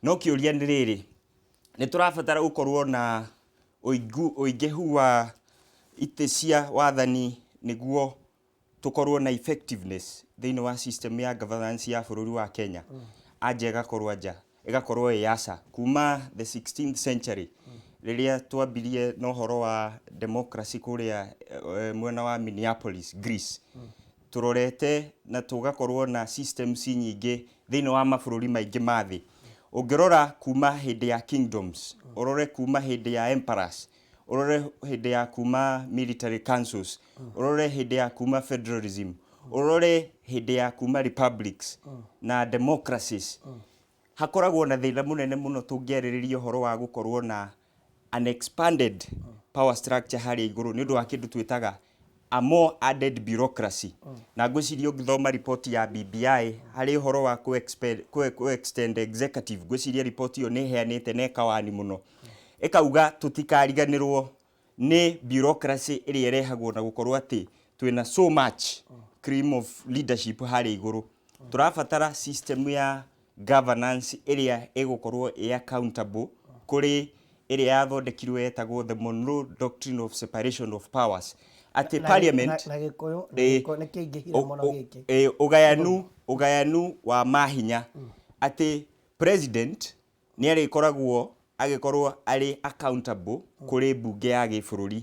No kĩũria nĩ rĩrĩ, nĩ tũrabatara gũkorwo na ũingĩhu wa itĩ cia wathani nĩguo tũkorwo na effectiveness thĩinĩ wa system ya governance ya bũrũri wa Kenya? Anja ĩgakorwo anja, ĩgakorwo ĩ aca. Kuma the 16th century, rĩrĩa twambirie na ũhoro wa democracy kũrĩa mwena wa Minneapolis, Greece, tũrorete na tũgakorwo na systems nyingĩ thĩinĩ wa mabũrũri maingĩ ma thĩ. Ũngĩrora kuma hĩndĩ ya kingdoms, ũrore kuma hĩndĩ ya emperors, ũrore hĩndĩ ya kuma military councils, ũrore hĩndĩ ya kuma federalism, ũrore hĩndĩ ya kuma republics na democracies, hakoragwo na thĩna mũnene mũno tũngĩarĩrĩria ũhoro wa gũkorwo na an expanded power structure harĩa igũrũ, nĩ ũndũ wa kĩndũ twĩtaga a more added bureaucracy. Na ngwĩciria ũngĩthoma riboti ya BBI harĩ ũhoro wa kũ extend executive, ngwĩciria riboti ĩyo nĩ ĩheanĩte na ĩkawani mũno, ĩkauga tũtikariganĩrwo nĩ bureaucracy ĩrĩa ĩrehagwo na gũkorwo atĩ twĩna so much cream of leadership harĩa igũrũ. Tũrabatara system ya governance ĩrĩa ĩgũkorwo ĩ accountable kũrĩ ĩrĩa yathondekirwo yetagwo the Monroe Doctrine of Separation of Powers, atĩ parliament na Gĩkũyũ na Gĩkũyũ nĩ kĩingĩhire mũno gĩkĩ. Ũgayanu wa mahinya, atĩ president nĩ arĩkoragwo agĩkorwo arĩ accountable kũrĩ mbunge ya gĩbũrũri,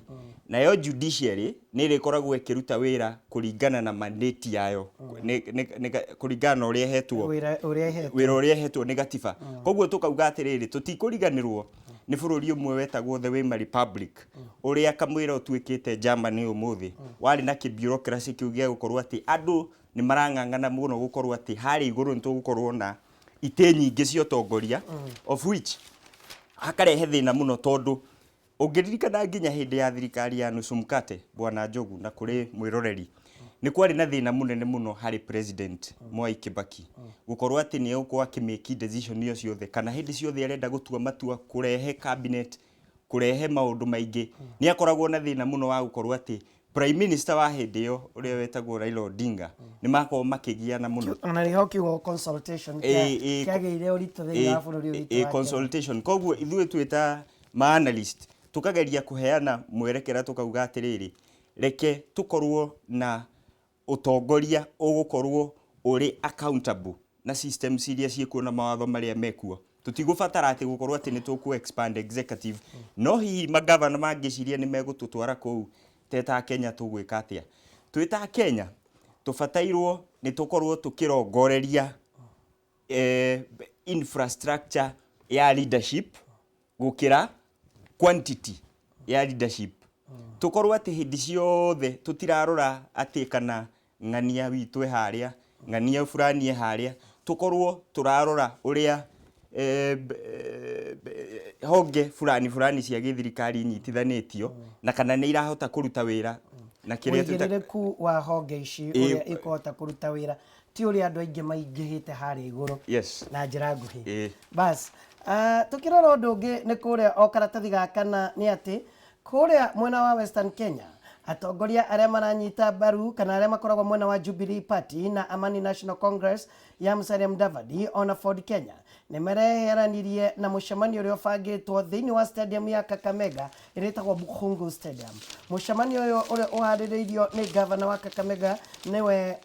nayo judiciary nĩ ĩrĩkoragwo ĩkĩruta wĩra kũringana na mandate yayo, kũringana na ũrĩa ĩhetwo. Wĩra ũrĩa ĩhetwo. Wĩra ũrĩa ĩhetwo nĩ gatiba. Koguo tũkauga atĩrĩrĩ, tũtikũriganĩrwo nĩ bũrũri ũmwe wetagwo the Weimar Republic, ũrĩa kamwĩra ũtuĩkĩte Germany ũmũthĩ, warĩ na kĩbureaucracy kĩu gĩa gũkorwo atĩ andũ nĩ marang'ang'ana mũno gũkorwo atĩ harĩa igũrũ nĩ tũgũkorwo na itĩ nyingĩ cia ũtongoria, of which hakarehe thĩna mũno, tondũ ũngĩririkana nginya hĩndĩ ya thirikari ya nusu mkate, Bwana Njogu, na kũrĩ mwĩroreri, nĩ kwarĩ na thĩna mũnene mũno harĩ President Mwai Kibaki gũkorwo atĩ nĩ egũkorwo akĩmake decision iyo ciothe, kana hĩndĩ ciothe arenda gũtua matua, kũrehe cabinet, kũrehe maũndũ maingĩ, nĩ akoragwo na thĩna mũno wa gũkorwo atĩ prime minister wa hĩndĩ ĩyo, ũrĩa wetagwo Raila Odinga, nĩ makorwo makĩgiana mũno. Ona nĩho kiugo consultation kĩagĩire ũritũ thĩinĩ wa bũrũri ũyũ witũ wa Kenya. Consultation. Koguo ithuĩ twĩta ma analyst tukageria kũheana mwerekera, tukauga atĩrĩrĩ, reke tũkorwo na ũtongoria ũgũkorwo ũrĩ accountable na systems iria ciĩkuo na mawatho marĩa mekuo. Tũtigũbatara atĩ gũkorwo atĩ nĩ tũkũ expand executive. No hihi magavana mangĩciria nĩ megũtũtwara kũu, teta Kenya tũgwĩka atĩa? Twĩ ta Kenya tũbatairwo nĩ tũkorwo tũkĩrongoreria infrastructure ya leadership gũkĩra quantity ya leadership. Tũkorwo atĩ hĩndĩ ciothe tũtirarora atĩ kana ng'ania witũ ĩ harĩa, ng'ania fulani ĩ harĩa, tũkorwo tũrarora ũrĩa honge fulani fulani cia gĩthirikari inyitithanĩtio na kana nĩ irahota kũruta wĩra na kĩrĩa Ũigĩrĩrĩku wa honge ici ũrĩa ikũhota kũruta wĩra, ti ũrĩa andũ aingĩ maingĩhĩte harĩa igũrũ. Na njĩra nguhĩ. Bas, tukĩrora ũndũ ũngĩ nĩ kũrĩa o karatathi ga kana, nĩ atĩ kũrĩa mwena wa Western Kenya, atongoria arĩa maranyita mbaru kana arĩa makoragwo mwena wa Jubilee Party na Amani National Congress ya Musalia Mudavadi ona Ford Kenya nĩ mareheranirie na mũcemanio ũrĩa ũbangĩtwo thĩinĩ wa stadium ya Kakamega ĩrĩa ĩtagwo Bukhungu Stadium. Mũcemanio ũyũ ũrĩa ũharĩrĩirio nĩ gavana wa Kakamega, nĩwe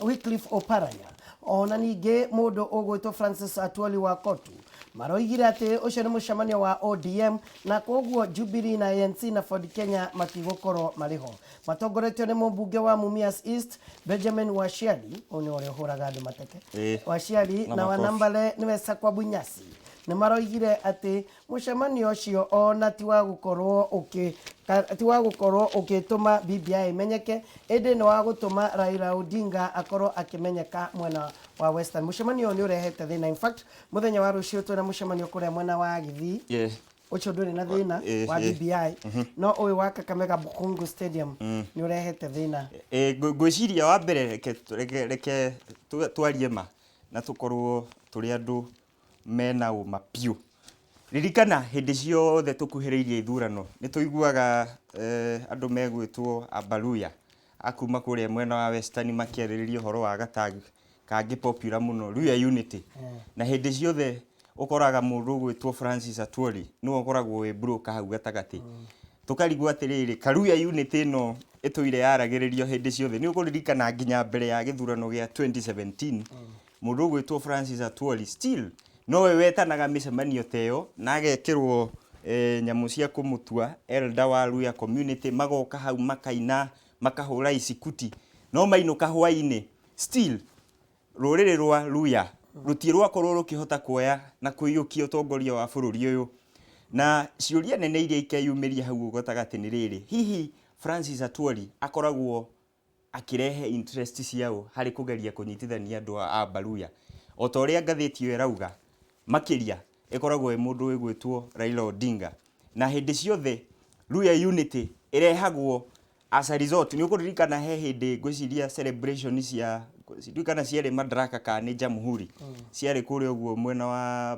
Wycliffe Oparanya, ona ningĩ mũndũ ũgwĩtwo Francis Atwoli wa Kotu, maroigire atĩ ũcio nĩ mũcemanio wa ODM na koguo Jubilee na ANC na Ford Kenya matigũkorwo marĩ ho. Matongoretio nĩ mũmbunge wa Mumias East Benjamin Washiali, ũyũ nĩ ũrĩa ũhũraga andũ mateke. Washiali na na makobi. Wanambale nĩwe Sakwa Bunyasi nĩ maroigire atĩ mũcemanio ũcio ona ti wa gũkorwo ũkĩ ti wa gũkorwo ũgĩtũma BBI ĩmenyeke, ĩndĩ nĩ wa gũtũma Raila Odinga akorwo akĩmenyeka mwena wa Western. Mũcemanio ũyũ nĩ ũrehete thĩna. In fact, mũthenya wa rũciũ twĩna mũcemanio kũrĩa mwena wa Gĩthii. Ũcio ndũrĩ na thĩna wa BBI, no ũyũ wa Kakamega Bukhungu Stadium nĩ ũrehete thĩna. Ngwĩciria wa mbere, reke twarie ma na tũkorwo tũrĩ andũ mena ũma biũ. Ririkana hĩndĩ ciothe tũkuhĩrĩirie ithurano nĩ tũiguaga andũ megwĩtwo Abaluya akuma kũrĩa mwena wa Western makĩarĩrĩria ũhoro wa gatag kangĩ popular mũno, Luya Unity. Na hĩndĩ ciothe Ũkoraga mũndũ ũgwĩtwo Francis Atwoli nĩwe ũkoragwo wĩ broker hau gatagatĩ. Tũkarigwo atĩrĩrĩ, Kaluya unity ĩno ĩtũire yaragĩrĩrio hĩndĩ ciothe. Nĩ ũkũririkana nginya mbere ya gĩthurano gĩa 2017, mũndũ ũgwĩtwo Francis Atwoli still nowe wetanaga mĩcemanio ta ĩyo na agekĩrwo nyamũ cia kũmũtua elder wa Luya community, magoka hau makaina, makahũra icikuti, no mainũka hwainĩ still rũrĩrĩ rwa Luya rũtirĩ rwakorwo rũkĩhota kuoya na kũiyũkia ũtongoria wa bũrũri ũyũ. Na ciũria nene iria ikeyumĩria hau gatagatĩ nĩ rĩrĩ, hihi Francis Atwoli akoragwo akĩrehe interest ciao harĩ kũgeria kũnyitithania andũ a Baluya? O ta ũrĩa ngathĩti ĩyo ĩrauga, makĩria ĩkoragwo ĩ mũndũ ũgwĩtwo Raila Odinga. Na hĩndĩ ciothe Luya unity ĩrehagwo as a result. Nĩ ũkũririkana he hĩndĩ ngwĩciria celebration cia, ndiũĩ kana ciarĩ Madaraka kana nĩ Jamhuri, ciarĩ kũrĩa ũguo mwena wa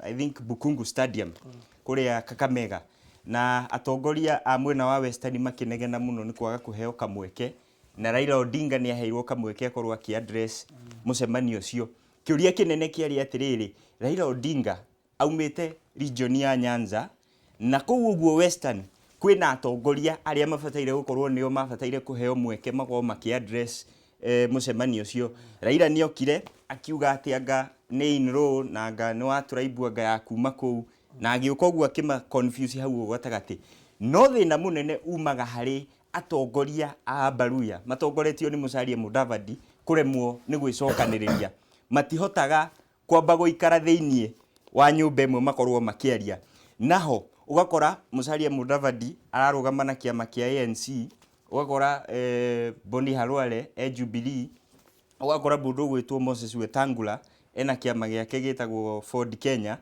I think Bukungu Stadium kũrĩa Kakamega, na atongoria a mwena wa Western makĩnegena mũno nĩ kwaga kũheo kamweke, na Raila Odinga nĩ aheirwo kamweke akorwo akĩ address mũcemanio ũcio. Kĩũria kĩnene kĩarĩ atĩrĩrĩ, Raila Odinga aumĩte region ya Nyanza, na kũu ũguo Western kwĩna atongoria arĩa mabataire gũkorwo nĩo mabataire kũheo mweke makorwo makĩ address mũcemanio ũcio. Raila nĩ okire akiuga atĩ anga nĩ in law na anga nĩ wa tribe anga ya kuma kũu, na agĩũka ũguo akĩma confuse hau ũguo gatagatĩ. No thĩna mũnene umaga harĩ atongoria a Abaluya matongoretio nĩ Musalia Mudavadi kũremwo nĩ gwĩcokanĩrĩria. Matihotaga kwamba gũikara thĩinĩ wa nyũmba ĩmwe makorwo makĩaria. Naho ũgakora Musalia Mudavadi ararũgama na kĩama kĩa ANC, ũgakora Boni Khalwale e Jubilee, ũgakora mũndũ ũgwĩtwo Moses Wetangula ena kĩama gĩake gĩtagwo Ford Kenya.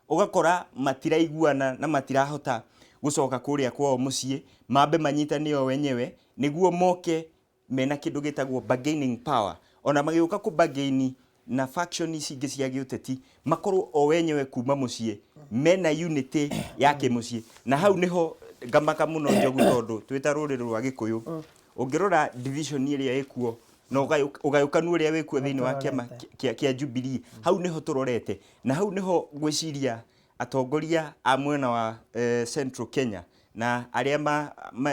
Ũgakora matiraiguana na matirahota gũcoka kũrĩa kwao mũciĩ mambe manyitane o wenyewe nĩguo moke mena kĩndũ gĩtagwo bargaining power. Ona magĩũka kũ bargain na faction ici ingĩ cia gĩũteti, makorwo o wenyewe kuma mũciĩ mena unity ya kĩmũciĩ. Na hau nĩho ngamaka mũno Njogu, tondũ twĩ ta rũrĩrĩ rwa Gĩkũyũ, ũngĩrora division ĩrĩa ĩkuo na ũgayũkanu ũrĩa wĩkuo thĩinĩ wa kĩama kĩa Jubilee, hau nĩho tũrorete, na hau nĩho ngwĩciria atongoria a mwena wa Central Kenya na arĩa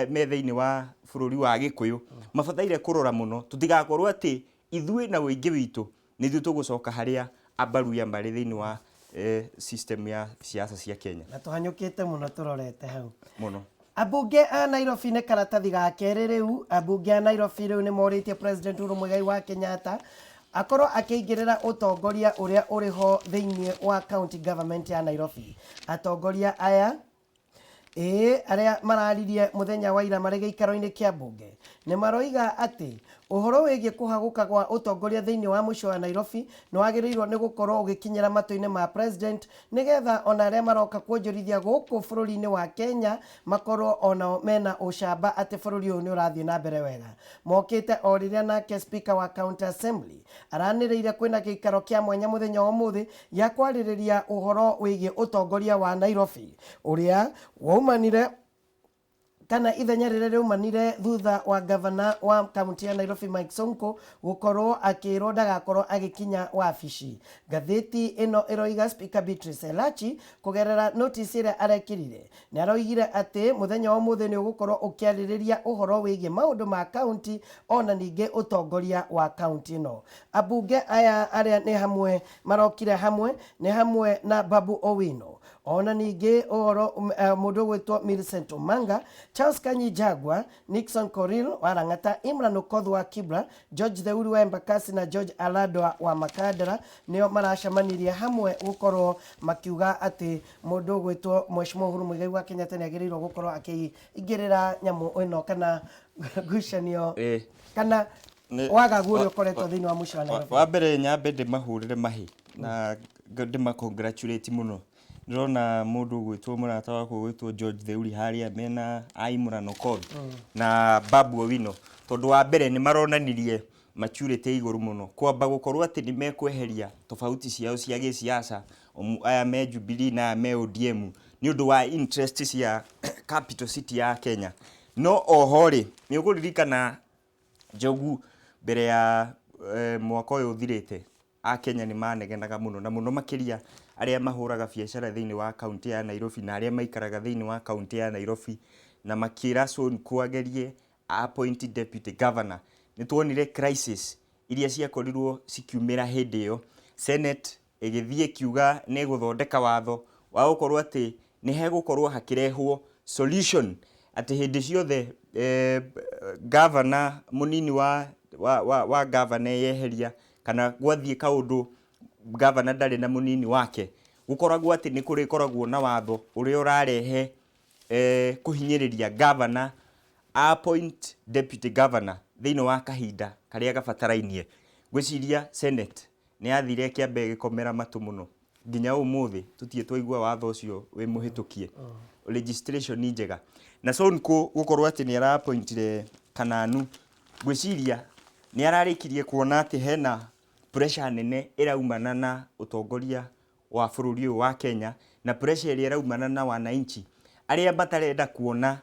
me thĩinĩ wa bũrũri wa Gĩkũyũ mabataire kũrora mũno tũtigakorwo atĩ ithuĩ na ũingĩ witũ nĩ ithuĩ tũgũcoka harĩa Abaruya marĩ thĩinĩ wa system ya siasa cia Kenya. Na tũhanyũkĩte mũno tũrorete hau. Mũno. Ambunge a Nairobi nĩ karatathi ga kerĩ rĩu. Ambunge a Nairobi rĩu nĩ morĩtie President Uhuru Muigai wa Kenyatta akorwo akĩingĩrĩra ũtongoria ũrĩa ũrĩ ho thĩinĩ wa county government ya Nairobi. Atongoria aya ĩĩ arĩa mararirie mũthenya wa ira marĩ gĩikaro-inĩ kĩa mbunge nĩ maroiga atĩ ũhoro wĩgiĩ kũhagũka gwa ũtongoria thĩinĩ wa mũciĩ wa Nairobi nĩ wagĩrĩirwo nĩ gũkorwo ũgĩkinyĩra matũ-inĩ ma president, nĩgetha ona arĩa maroka kuonjorithia gũkũ bũrũri-inĩ wa Kenya makorwo onao mena ũcamba atĩ bũrũri ũyũ nĩ ũrathiĩ na mbere wega. Mokĩte o rĩrĩa nake speaker wa county assembly aranĩrĩire kwĩna gĩikaro kĩa mwanya mũthenya wa ũmũthĩ gĩa kwarĩrĩria ũhoro wĩgiĩ ũtongoria wa Nairobi ũrĩa waumanire kana ithenya rĩrĩa rĩaumanire thutha wa gavana wa kaunti ya Nairobi Mike Sonko gũkorwo akĩrwo ndagakorwo agĩkinya wabici. Ngathĩti ĩno ĩroiga Speaker Beatrice Elachi kũgerera notice ĩrĩa arekĩrire nĩ aroigire atĩ mũthenya wa ũmũthĩ nĩ ũgũkorwo ũkĩarĩrĩria ũhoro wĩgiĩ maũndũ ma kaunti ona ningĩ ũtongoria wa kaunti ĩno. Ambunge aya arĩa nĩ hamwe marokire hamwe nĩ hamwe na Babu Owino, ona ningĩ ũhoro mũndũ ũgwĩtwo Millicent Omanga, Charles Kanyi Jagwa, Nixon Korir wa Lang'ata, Imran Okoth wa Kibra, George Theuri wa Embakasi na George Aladwa wa Makandara nĩo maracemanirie hamwe gũkorwo makiuga atĩ mũndũ ũgwĩtwo Mheshimiwa Uhuru Muigai wa Kenyatta nĩ agĩrĩirwo gũkorwo akĩingĩrĩra nyamũ ĩno kana ngucanio kana wagagu ũrĩa ũkoretwo thĩinĩ wa mũciĩ wa Nairobi. Wa mbere nyambe ndĩmahũrĩre mahĩ na ndĩma congratulate mũno. Ndĩrona mũndũ ũgwĩtwo mũrata wakwa ũgwĩtwo George Theuri harĩa mena Imran Okoth na Babu Owino, tondũ wa mbere nĩ maronanirie maturity igũrũ mũno kwamba gũkorwo atĩ nĩ mekweheria tofauti ciao cia gĩsiasa, aya me Jubilee na aya me ODM, nĩ ũndũ wa interest cia capital city ya Kenya. No oho rĩ, nĩ ũkũririkana Njogu mbere ya mwaka ũyũ ũthirĩte. Akenya nĩ manegenaga mũno, na mũno makĩria arĩa mahũraga biacara thĩinĩ wa kaũntĩ ya Nairobi na arĩa maikaraga thĩinĩ wa kaũntĩ ya Nairobi, na makĩra Sonko agerie a appoint deputy governor. Nĩ tuonire crisis iria ciakorirwo cikiumĩra hĩndĩ ĩyo. Senate ĩgĩthiĩ ĩkiuga nĩ ĩgũthondeka watho wa gũkorwo atĩ nĩ hegũkorwo hakĩrehwo solution atĩ hĩndĩ ciothe eh, gavana mũnini wa, wa, wa, wa gavana eyeheria kana gwathiĩ kaũndũ gavana ndarĩ na mũnini wake, gũkoragwo atĩ nĩ kũrĩkoragwo na watho ũrĩa ũrarehe eh, kũhinyĩrĩria gavana appoint deputy governor thĩinĩ wa kahinda karĩa gabatarainie. Ngwĩciria Senate nĩ yathire ĩkĩamba ĩgĩkomera matũ mũno nginya ũmũthĩ tũtirĩ twaigua watho ũcio wĩ mũhĩtũkie. Legislation njega na Sonko gũkorwo atĩ nĩ ara appointire Kananu, ngwĩciria nĩ ararĩkirie kuona atĩ hena pressure nene ĩraumana na ũtongoria wa bũrũri ũyũ wa Kenya, na pressure ĩrĩa ĩraumana na wananchi arĩa matarenda kuona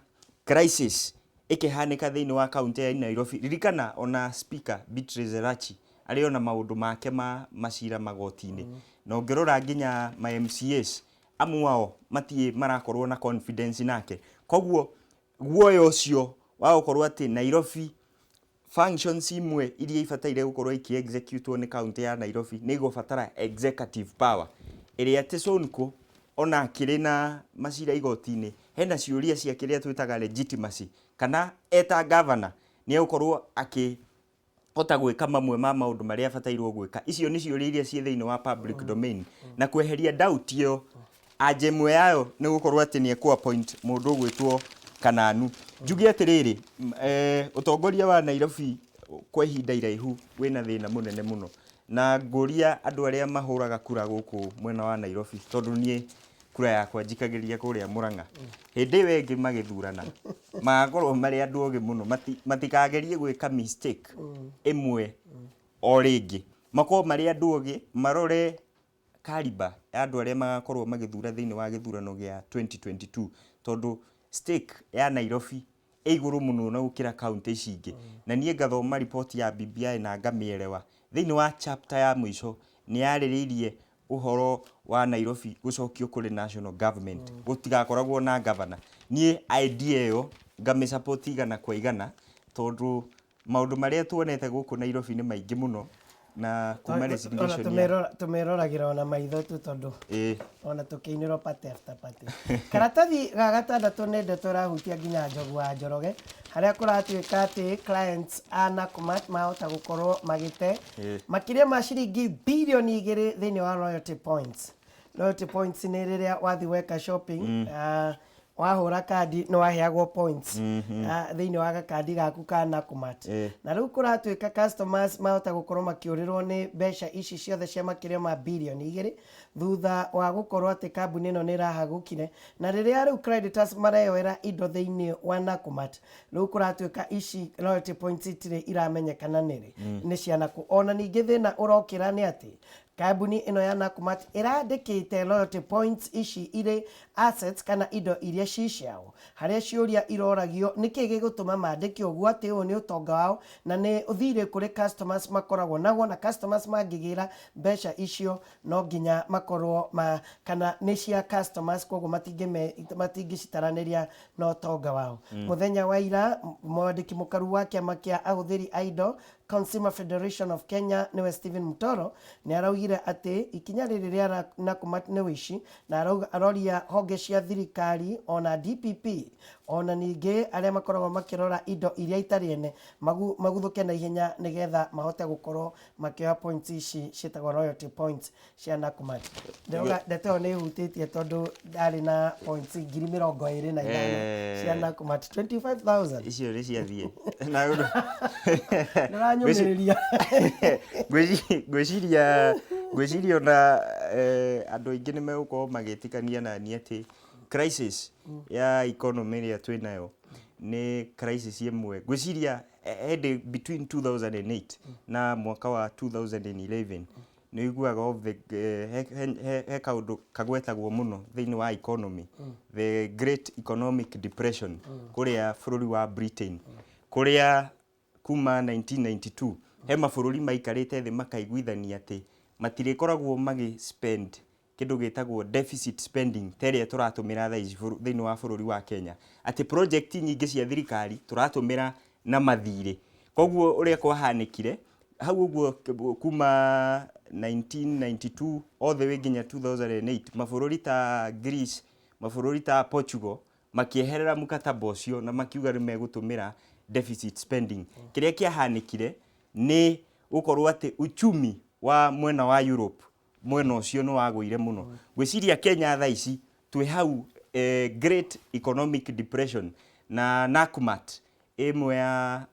crisis ĩkĩhanĩka thĩinĩ wa kaunti ya Nairobi. Ririkana ona Speaker Beatrice Elachi arĩ ona maũndũ make ma macira magoti-inĩ, na ũngĩrora nginya ma MCAs amwe ao matirĩ marakorwo na confidence nake. Koguo guoya ũcio wa gũkorwo atĩ Nairobi functions imwe iria ibataire gũkorwo ikĩ executwo nĩ kaunti ya Nairobi nĩ igũbatara executive power ĩrĩa atĩ Sonko ona akĩrĩ na macira igoti-inĩ hena ciũria cia kĩrĩa twĩtaga legitimacy, kana eta governor nĩ egũkorwo akĩhota gwĩka mamwe ma maũndũ marĩa abatairwo gwĩka. Icio nĩ ciũria iria ciĩ thĩinĩ wa public domain, na kweheria doubt ĩyo anja ĩmwe yayo nĩ gũkorwo atĩ nĩ ekũ appoint mũndũ ũgwĩtwo Kananu. Njuge atĩrĩrĩ, ũtongoria wa Nairobi kwa ihinda iraihu wĩna thĩna mũnene mũno, na ngũria andũ arĩa mahũraga kura gũkũ mwena wa Nairobi, tondũ niĩ kura yakwa njikagĩria kũrĩa Mũrang'a, hĩndĩ ĩyo ĩngĩ magĩthurana magakorwo marĩ andũ ogĩ mũno, matikagerie gwĩka mistake ĩmwe o rĩngĩ, makorwo marĩ andũ ogĩ, marore caliber ya andũ arĩa magakorwo magĩthura thĩinĩ wa gĩthurano gĩa 2022, tondũ stake ya Nairobi ĩ igũrũ mũno na gũkĩra kaunti ici ingĩ. Na niĩ ngathoma riboti ya BBI na ngamĩerewa. Thĩinĩ wa chapter ya mũico nĩ yarĩrĩirie ũhoro wa Nairobi gũcokio kũrĩ national government, gũtigakoragwo na governor. Niĩ idea ĩyo ngamĩ support igana kwa igana, tondũ maũndũ marĩa tuonete gũkũ Nairobi nĩ maingĩ mũno, na kuma resignation ya tũmeroragĩra ona maitho tu, tondũ ona tũkĩinĩrwo party after party. Karatathi ga gatandatũ nĩ ndeto ĩrahutia nginya Njogu wa Njoroge, harĩa kũratuĩka atĩ clients a Nakumatt mahota gũkorwo magĩte makĩria ma ciringi birioni 2 thĩinĩ wa loyalty points. Loyalty points nĩ rĩrĩa wathiĩ weka shopping, wahũra kandi nĩ waheagwo points thĩinĩ wa gakandi gaku ka Nakumatt. Na rĩu kũratuĩka customers mahota gũkorwo makĩũrĩrwo nĩ mbeca ici ciothe cia makĩria ma birioni 2 thutha wa gũkorwo atĩ kambuni ĩno nĩ ĩrahagũkire, na rĩrĩa rĩu creditors mareyoera indo thĩinĩ wa Nakumatt, rĩu kũratuĩka ici loyalty points itirĩ iramenyekana nĩrĩ nĩ cianakũ. Ona ningĩ thĩna ũrokĩra nĩ atĩ kambuni ĩno ya Nakumatt ĩrandĩkĩte loyalty points ici irĩ assets kana indo iria ci ciao, harĩa ciũria iroragio nĩkĩ gĩgũtũma mandĩke ũguo atĩ ũyũ nĩ ũtonga wao na nĩ ũthirĩ kũrĩ customers makoragwo naguo, na customers mangĩgĩra mbeca icio no nginya makorwo ma, kana nĩ cia customers, koguo matingĩcitaranĩria na ũtonga wao. Mũthenya wa ira mwandĩki mũkaru wa kĩama kĩa ahũthĩri a indo Consumer Federation of Kenya nĩwe Stephen Mutoro nĩ araugire atĩ ikinya rĩrĩ rĩa Nakumatt nĩ ũici, na aroria honge cia thirikari ona DPP ona ningĩ arĩa makoragwo makĩrora indo iria itarĩ ene maguthũke na ihenya nĩgetha mahote gũkorwo makĩoya points ici ciĩtagwo loyalty points cia Nakumatt. Ndĩrauga ndeto ĩyo nĩ ĩhutĩtie tondũ ndarĩ na points 25,000 cia Nakumatt, 25,000. Icio nĩ ciathiĩ na ũndũ Ndĩranyũmĩrĩria. Ngwĩciria ona andũ aingĩ nĩ megũkorwo magĩtĩkania na niĩ atĩ crisis ya economy ĩrĩa twĩ nayo nĩ crisis ĩmwe ngwĩciria hĩndĩ between 2008 na mwaka wa 2011 nĩ ũiguaga of the he kaũndũ kagwetagwo mũno thĩinĩ wa economy, the Great Economic Depression kũrĩa bũrũri wa Britain, kũrĩa kuma 1992 he mabũrũri maikarĩte thĩ makaiguithania atĩ Matirĩkoragwo magĩ spend kĩndũ gĩtagwo deficit spending ta ĩrĩa tũratũmĩra thaa ici thĩinĩ wa bũrũri wa Kenya, atĩ project nyingĩ cia thirikari tũratũmĩra na mathirĩ. Koguo ũrĩa kwahanĩkire hau ũguo kuma 1992 all the way nginya 2008, mabũrũri ta Greece, mabũrũri ta Portugal makĩeherera mkataba ũcio na makiuga nĩ megũtũmĩra deficit spending. Kĩrĩa kĩahanĩkire nĩ gũkorwo atĩ uchumi wa mwena wa Europe, mwena ũcio nĩ wagũire mũno. Ngwĩciria Kenya thaa ici twĩ hau Great Economic Depression, na Nakumatt ĩmwe ya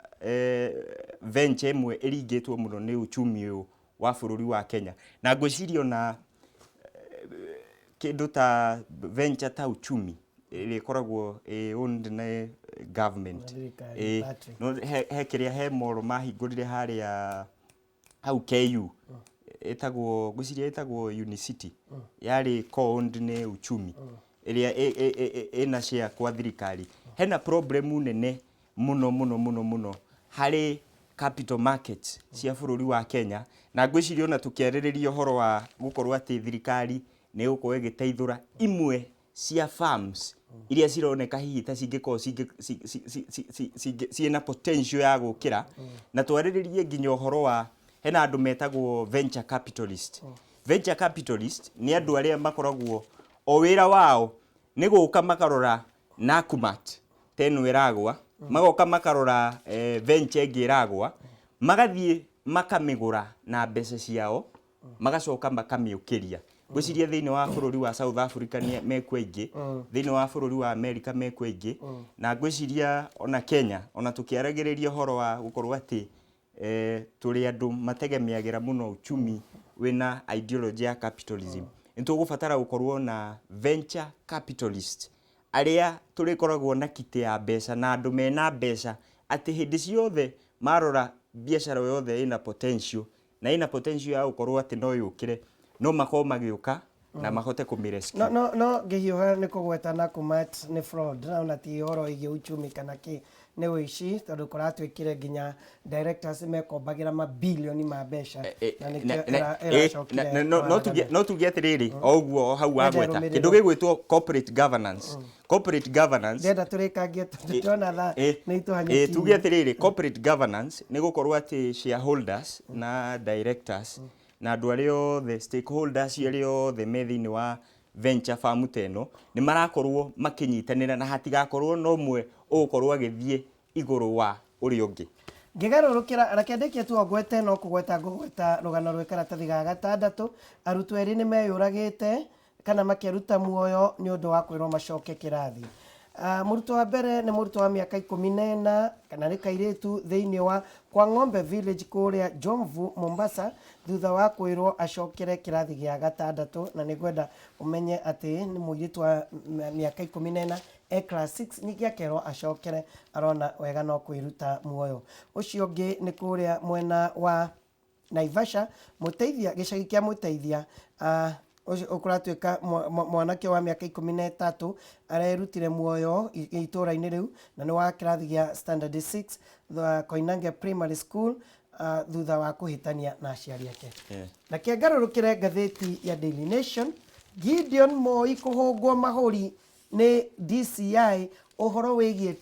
venture ĩmwe ĩringĩtwo mũno nĩ uchumi ũyũ wa bũrũri wa Kenya. Na ngwĩciria ona kĩndũ ta venture ta Uchumi ĩrĩa ĩkoragwo ĩ owned nĩ government. Na thirikari, Patrick. No he kĩrĩa he mall mahingũrire harĩa hau KU, ĩtagwo, ngwĩciria ĩtagwo Unicity, yarĩ co-owned nĩ Uchumi ĩrĩa ĩna share kwa thirikari. Hena problem nene mũno mũno mũno mũno harĩ capital markets cia bũrũri wa Kenya, na ngwĩciria ona tũkĩarĩrĩria ũhoro wa gũkorwo atĩ thirikari nĩ ĩgũkorwo ĩgĩteithũra imwe cia farms iria cironeka hihi ta cingĩkorwo ciĩna potential ya gũkĩra, na twarĩrĩrie nginya ũhoro wa hena andũ metagwo venture capitalist. Venture capitalist nĩ andũ arĩa makoragwo o wĩra wao nĩ gũka makarora Nakumatt ta ĩno ĩragwa, magoka makarora venture ĩngĩ ĩragwa, magathiĩ makamĩgũra na mbeca ciao, magacoka makamĩũkĩria. Ngwĩciria thĩinĩ wa bũrũri wa South Africa nĩ mekuo aingĩ, thĩinĩ wa bũrũri wa America mekuo aingĩ, na ngwĩciria ona Kenya, ona tũkĩaragĩrĩria ũhoro wa gũkorwo atĩ tũrĩ andũ mategemeagĩra mũno uchumi wĩna ideology ya capitalism, nĩ tũgũbatara gũkorwo na venture capitalist arĩa tũrĩkoragwo na kitĩ ya mbeca na andũ mena mbeca, atĩ hĩndĩ ciothe marora biacara o yothe ĩna potential na ĩna potential ya gũkorwo atĩ no yũkĩre, no makorwo magĩũka na mahote kũmĩ-rescue. No ngĩhiũha nĩ kũgweta Nakumatt nĩ fraud, na ona ti ũhoro wĩgiĩ uchumi kana kĩ, nĩ ũici, tondũ kũratuĩkire nginya directors mekombagĩra mabilioni ma mbeca na nĩkĩo ĩracokire No tuge kwaragana. No tuge atĩrĩrĩ, o ũguo o hau Wenda wagweta ĩrũmĩrĩrwo. Kĩndũ gĩgwĩtwo corporate governance, corporate governance. Ndĩrenda tũrĩkangie tondũ ndĩrona thaa nĩ itũhanyũkirie. Tuge atĩrĩrĩ, corporate governance nĩ gũkorwo atĩ shareholders na directors na andũ arĩa othe, stakeholders arĩa othe me thĩinĩ wa venture farm ta ĩno, nĩ marakorwo makĩnyitanĩra na hatigakorwo na ũmwe ũgũkorwo agĩthiĩ igũrũ wa ũrĩa ũngĩ. Ngĩgarũrũkĩra, reke ndĩkie tu o ngwete, no kũgweta ngũgweta rũgano rwĩ karatathi ga gatandatũ. Arutwo erĩ nĩ meyũragĩte kana makeruta muoyo nĩ ũndũ wa kwĩrwo macoke kĩrathi. Mũrutwo wa mbere nĩ mũrutwo wa mĩaka 14, kana nĩ kairĩtu, thĩinĩ wa Kwa Ng'ombe village kũrĩa Jomvu, Mombasa, thutha wa kwĩrwo acokere kĩrathi gĩa gatandatũ. Na nĩ ngwenda ũmenye atĩ nĩ mũirĩtu wa mĩaka 14, e class 6, ningĩ akerwo acokere, arona wega no kwĩruta muoyo. Ũcio ũngĩ nĩ kũrĩa mwena wa Naivasha, mũteithia, gĩcagi kĩa mũteithia ũcio ũkũratuĩka mwanake wa mĩaka 13 arerutire muoyo itũũra-inĩ rĩu, na nĩ wa kĩrathi gĩa standard 6 Koinange Primary School, thutha wa kũhĩtania na aciari ake. Na kĩngarũrũkĩre ngathĩti ya Daily Nation, Gideon Moi kũhũngwo mahũri nĩ DCI ũhoro wĩgiĩ